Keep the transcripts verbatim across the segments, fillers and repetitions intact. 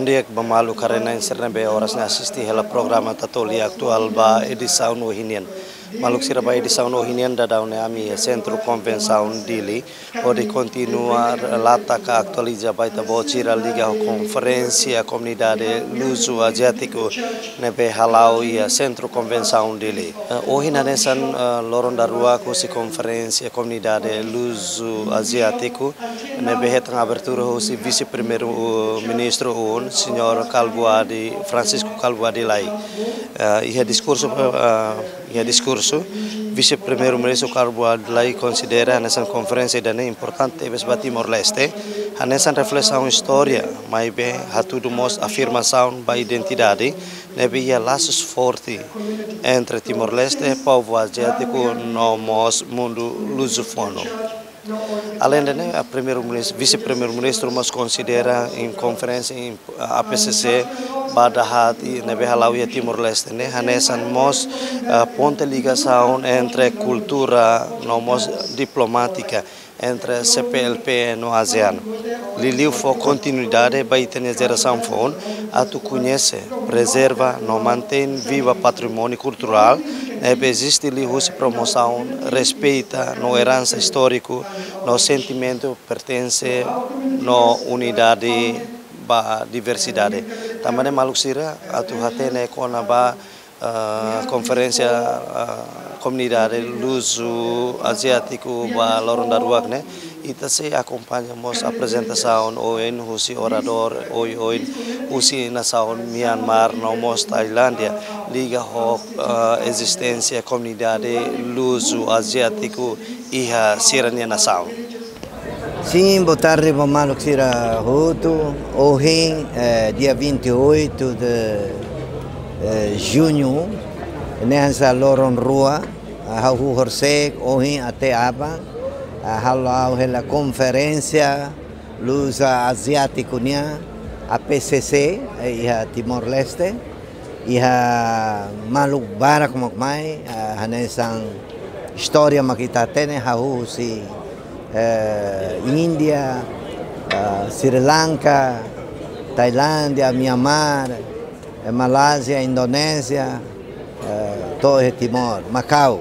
Di'ak ba maluk haree-na'in sira ne'ebé oras ne'e asiste hela programa Tatoli Atuál ba edisaun ohin nian. Maluk sira, ba edisaun ohin nian daudaun ne'e ami iha Sentru Konvensaun Dili, hodi kontinua relata ka atualiza ba ita-boot sira liga ho konferénsia komunidade luzu-aziátiku ne'ebé hala'o iha Sentru Konvensaun Dili. Eh, ohin hanesan, eh, loron daruak husi konferénsia komunidade luzu-aziátiku ne'ebé hetan abertura husi Vise-Primeiru, eh, Ministru U N, Señór Kalbuadi, Francisco Kalbuadi Lay. Eh, iha diskursu, eh, iha diskursu, Vise-Primeiru-Ministru Kalbuadi Lay konsidera hanesan konferénsia ida-ne'e importante tebes ba Timor-Leste, hanesan reflesaun istória, maibé hatudu mós afirmasaun ba identidade ne'ebé iha lasus forte entre Timor-Leste, povu aziátiku no mós mundu luzófonu. Aleinde ne'e, a Primeiru-Ministru, Vise-Primeiru-Ministru mós konsidera iha konferénsia iha A P C C ba dahaat ne'ebé hala'o iha Timor-Leste ne'e hanesan mós, eh, ponte ligasaun entre kultura no mós diplomátika entre C P L P no ASEAN. Liuliu fó kontinuidade ba ita-nia jerasaun foun atu koñese, prezerva no mantein viva patrimóniu kulturál ne'ebé eziste liuhusi promosaun, respeita no eransa istóriku no sentimentu pertense no unidade ba diversidade. Tanba ne'e maluk sira, atu hatene kona-ba, eh, konferénsia, eh, komunidade luzu-aziátiku ba loron daruak ne'e, ita sei akompaña mós aprezentasaun oioin husi oradór oioin husi nasaun Myanmar no mós Tailándia, liga ho, eh, ezisténsia komunidade luzu-aziátiku iha sira-nia nasaun. Sin, boa tarde ba maluk sira hotu. Ohin, eh, dia vinte e oito de, eh, junho, ne'e hanesan loron rua, ah, ha'u horisehik ohin até aban, ah, hala'o hela konferénsia luzu-aziátiku nian, A P C C, eh, iha Timor-Leste. Iha maluk barak mak mai, eh, hanesan istória mak ita hatene, hahú husi, eh, Índia, eh, Sri Lanka, Tailándia, Myanmar, eh, Malázia, Indonézia, eh, to'o iha Timor, Makau.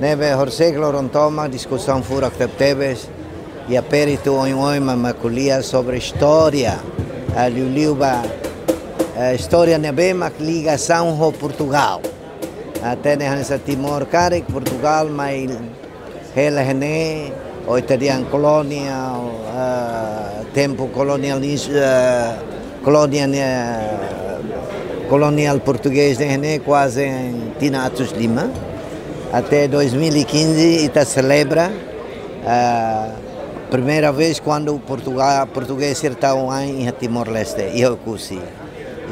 Ne'ebé horisehik loron tomak diskusaun furak tebetebes, iha peritu oioin mak mai ko'alia sobre istória, ah, liuliu ba, eh, istória ne'ebé mak ligasaun ho Portugál. Ah, hatene hanesan Timor karik Portugál mai hela iha ne'e, ou ita dehan koloniál, ah, tempu kolonialis-, ah, kolónia ne'e, koloniál portugés ne'e iha ne'e kuaze tinan atus lima. Até dois mil e quinze ita selebra, ah, primeira vez kuandu Portugál, portugés sira tau ain iha Timor-Leste, iha Oekusi.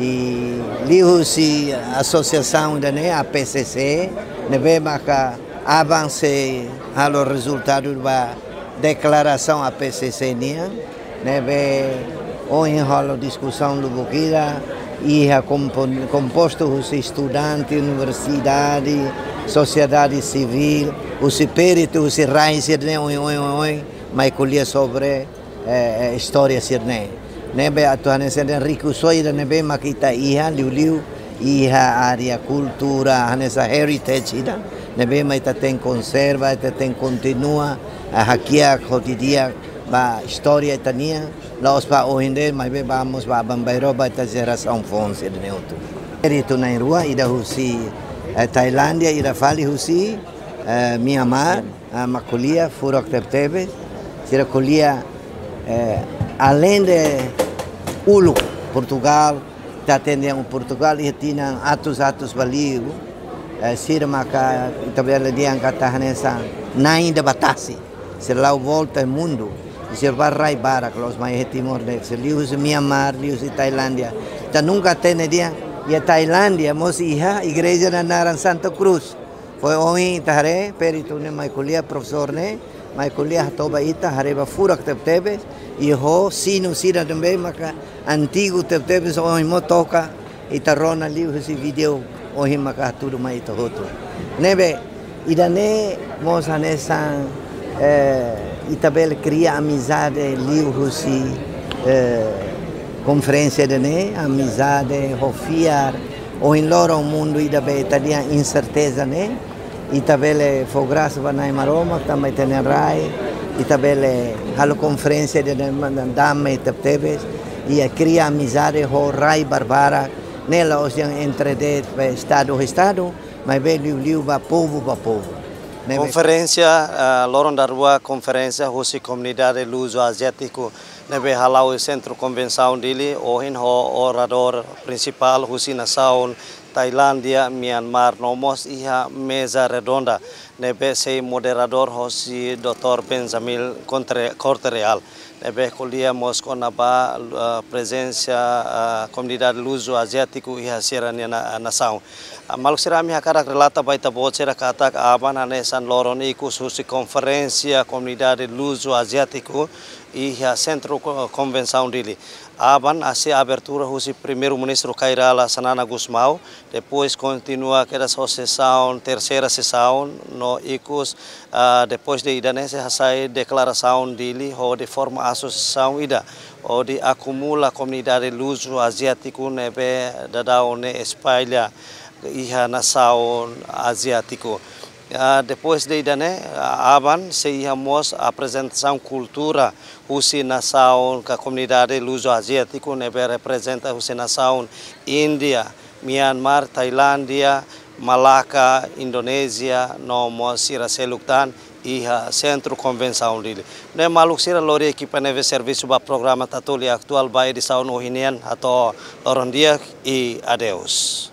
I liuhusi asosiasaun ida-ne'e, A P C C, ne'ebé maka aban sei halo rezultadu ba deklarasaun A P C C nian, ne'ebé ohin halo diskusaun lubuk ida, iha kompon-, kompostu husi estudante, universidade, sosiedade sivíl, husi peritu, husi rai sira-ne'e oioin, oioin, oioin, mai ko'alia sobre, eh, eh, istória sira-ne'e. Ne'ebé atu hanesan dehan rikusoin ida ne'ebé mak ita iha, liuliu iha área kultura, hanesan heritage ida ne'ebé mak ita tenke konserva, ita tenke kontinua, eh, hakiak ho didi'ak ba istória ita-nian, la'ós ba ohin de'it, maibé ba mós ba aban-bainrua ba ita jerasaun foun sira-ne'e hotu. Peritu na'in-rua, ida husi, eh, Tailándia, ida fali husi, eh, Myanmar, ah, mak ko'alia furak tebetebes, sira ko'alia, eh, aleinde uluk Portugál, ita hatene dehan Portugál iha tinan atus-atus ba liu, eh, sira maka ita bele dehan katak hanesan na'in ida ba tasi, sira la'o volta mundu, sira bá rai barak, la'ós mai iha Timor de'it, sira liuhusi Myanmar, liuhusi Tailándia. Ita nunka hatene dehan iha Tailándia mós iha igreja ida naran Santa Cruz. Foin ohin ita haree, peritu ne'e mai ko'alia, profesór ne'e mai ko'alia, hato'o ba ita, haree ba furak tebetebes, i ho sinu sira ne'ebé maka antigu tebetebes, ohin mós toka, ita rona liuhusi vídeo, ohin maka hatudu mai ita hotu. Ne'ebé, ida-ne'e mós hanesan, eh, ita bele kria amizade liuhusi, eh, Konferénsia ida-ne'e, amizade ho fiar, ohin loron mundu ida be ita iha inserteza ne'e, ita bele fó grasa ba Na'i Maromak, tanba ita iha rai, ita bele halo konferénsia ida-ne'e, manda dame ita tebes, i kria amizade ho rai barbarak, ne'e la'ós dehan entre de'it ba estadu ho estadu, maibé liuliu ba povu ba povu. Ne'ebé konferénsia, ah, loron daruak konferénsia husi komunidade luzu-aziátiku ne'ebé hala'o iha Sentru Konvensaun Dili, ohin ho oradór prinsipál husi nasaun Tailándia, Myanmar, no mós iha meza redonda ne'ebé sei moderadór hosi doutór Benjamin Corte-, Corte-Real, ne'ebé ko'alia mós kona-ba, ah, prezensa, ah, komunidade luzu-aziátiku iha sira-nia na-, nasaun. Ah, maluk sira, ami hakarak relata ba ita-boot sira katak aban hanesan loron ikus husi konferénsia komunidade luzu-aziátiku iha Sentru Ko-, Konvensaun Dili. Aban sei abertura husi Primeiru-Ministru Kay Rala Xanana Gusmão, depois kontinua kedas ho sesaun, terseira sesaun, no ikus, ah, depois de ida-ne'e sei hasai deklarasaun Dili hodi forma asosiasaun ida hodi akumula komunidade luzu-aziátiku ne'ebé daudaun ne'e espalla iha nasaun aziátiku. Ah, depois de ida-ne'e, ah, aban sei iha mós aprezentasaun kultura husi nasaun ka komunidade luzu-aziátiku ne'ebé reprezenta husi nasaun Índia, Myanmar, Tailándia, Malaka, Indonézia, no mós sira seluk tan iha Sentru Konvensaun Dili. Ne'e maluk sira, lori ekipa ne'ebé servisu ba programa Tatoli Atuál ba edisaun ohin nian, hato'o loron di'ak i adeus.